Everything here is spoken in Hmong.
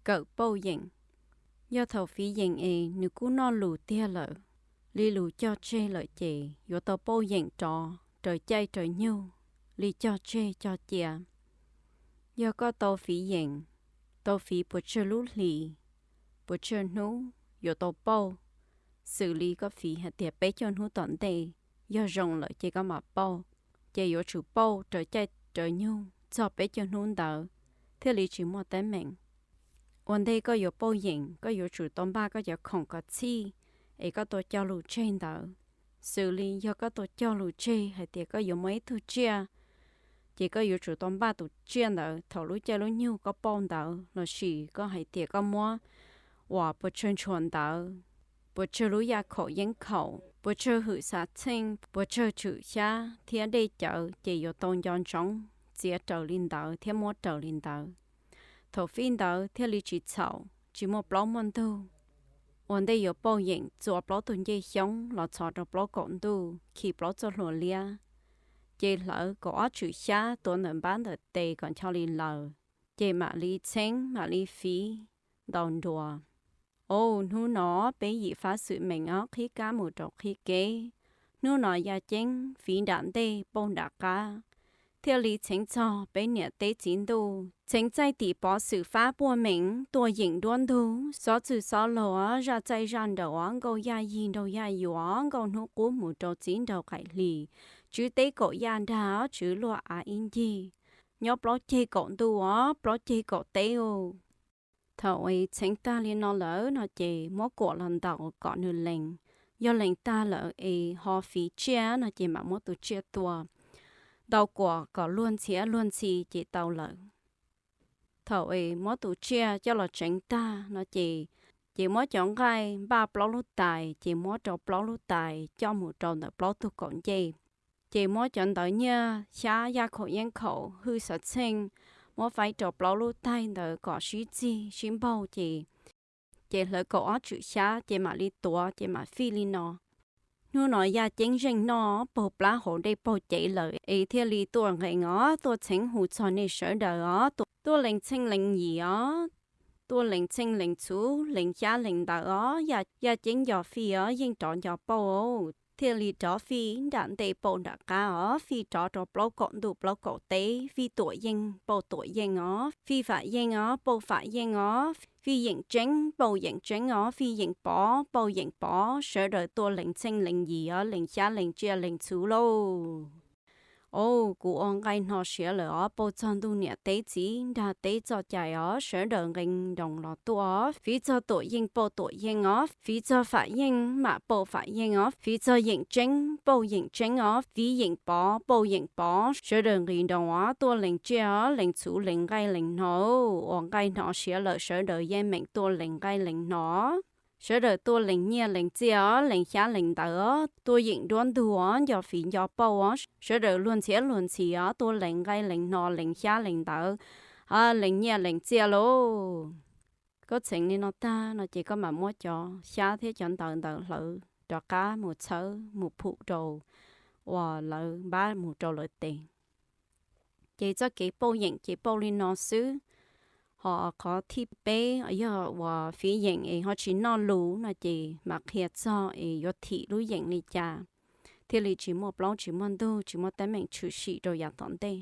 Kawm pauj yeem. Yog thaum fiv yeem es nws kuj noj lus tiag lawm, li lus cog tseg lawm ces yuav tau pauj yeem rov raws caij raws nyug li cog tseg cog cia. Yog koj tau fiv yeem, tau fiv puas tsawg lub hlis, puas tsawg hnub yuav tau pauj, xws li koj fiv hais tias peb caug hnub tom ntej, yog zoo lawm ces koj mam pauj, ces yuav tsum pauj raws caij raws nyug txog peb caug hnub ntawd thiaj li tsis muaj teeb meem. Ua ntej koj yuav pauj yeem, koj yuav tsum tau npaj koj cov khoom kom txhij es koj tau cog lus tseg ntawd. Xws li yog koj tau cog lus tseg hais tias koj yuav muaj ib tug tsiaj, ces koj yuav tsum tau npaj tus tsiaj ntawd thaum lub caij lub nyug koj pauj ntawd, lossis koj hais tias koj muab uas puas tsawg ntshua ntawv, puas tsawg lub yaj khaum yeeb khaum, puas tsawg hwm xav txheej, puas tsawg tshwm xyab thiab dej cawv, ces yuav tau nco ntsoov txiav raws li ntawd thiab muab raws li ntawd, thaum fij ntawd thiaj li tsis txhaum, tsis muaj plaub muaj ntug. Ua ntej yuav pauj yeem, txua plaub tug ncej xyoob los txhos rau plaub kaum ntuj, khi plaub txoj hlua liab, ces hlawv kaum ob tshwm xyab tuav ntawm npab ntawm tes kom ncho li lawm, ces mam li txheeb mam li fiv ntaus nruas. Au, hnub no peb yim fab xwm meem ob qhib kab mus rau qhib kev. Hnub no yaj ceeb fiv nram ntej pauj nram qab, thiaj li txheev txog peb niam teb txiv ntuj, txheev txaij tim pov xwm fab puag meem tuaj yeem duab ntug, xob txwg xob laug, zaj txaij zaj nraus, nkauj yaj yig nraug yaj yuav, nkauj hnub qub mus rau txiv nraug qaim hlis, tswv teb kaum yaj nrag, tswv luaj av ib ncig, nyob plaub ceg kaum ntuj os, plaub ceg kaum teb u. Thaum es txheev tag li no lawm no ces muab kuam los ntaus kom nws lees. Yog lees tag lawm es ho fiv tsiaj no ces mam muab tus tsiaj tua, ntaus kuam kom luag ntxhiav luag ntxhi ces tau lawm. Thaum es muab tus tsiaj coj los tseev tag no ces, ces muab cov nqaij npaj plaub lub tais, ces muab rau plaub lub tais coj mus rau ntawm plaub tug kaum ncej, ces muab cov ntawv nyiaj xyab yaj khaum yeeb khaum hwj xav txheej, muab faib rau plaub lub taig ntawd kom sib txig sib npaug ces, ces hlawv kaum ob tshwm xyab ces mam li tuav ces mam fij li no. Hnub no yaj ceeb zeej noj paug plab hauv dej paug cev lawm es thiaj li tuaj nqees os, tuaj txheev hu txog nej sawv daws os, tuaj lees txheej lees yim os, tuaj lees txheej lees txhuv, lees xyab lees ntawv os, yaj ceeb nco fij os, yeej rov nco pauj, thiaj li rov fij nram ntej pauj nram qab os, fij rov rau plaub kaum ntuj plaub kaum teb, fij tuam yeej pauj tuam yeej os, fij fam yeej os pauj fam yeej os, fij yeem tseeb pauj yeem tseeb os, fij yeem pov pauj yeem pov. Sawv daws tuaj lees txheej lees yim os, lees xyab lees tsiaj lees txhuv lauj. Au, kuv ua nqaij hno siav lawm os, pauj txog ntuj niam teb txiv nrag teb txoj cai os, sawv daws nqee nroos los tuaj os, fiv txog tuam yeej pauj tuam yeej os, fiv txog fam yeej mam pauj fam yeej os, fiv txog yeem tseeb pauj yeem tseeb os, fiv yeem pov pauj yeem pov. Sawv daws nqee nroos os, tuaj lees tsiaj os, lees txhuv, lees nqaij lees hno. Ua nqaij hno siav lawm, sawv daws yeej meem tuaj lees nqaij lees hno. Sawv daws tuaj lees nyiaj lees txiaj os, lees xyab lees ntawv os, tuaj yeem duab ntug os, nco fiv nco pauj os, sawv daws luag ntxhiav luag ntxhi os, tuaj lees nqaij lees hno, lees xyab lees ntawv, lees nyiaj lees txiaj lauj. Koj txheev li no tag no ces koj mam muab cov xyab thiab cov ntawv ntawd hlawv rov qab mus txhawb mus phum rau uas lawv npab mus rau lawv tes. Ces txoj kev pauj yeem ces pauj li no xwb. Ho qhov thib peb yog uas fiv yeem es ho tsis noj lus no ces mam qhia txog es yuav thim lub yeem li cas thiaj li tsis muaj plaub tsis muaj ntug, tsis muaj teeb meem tshwm sim rau yav tom ntej.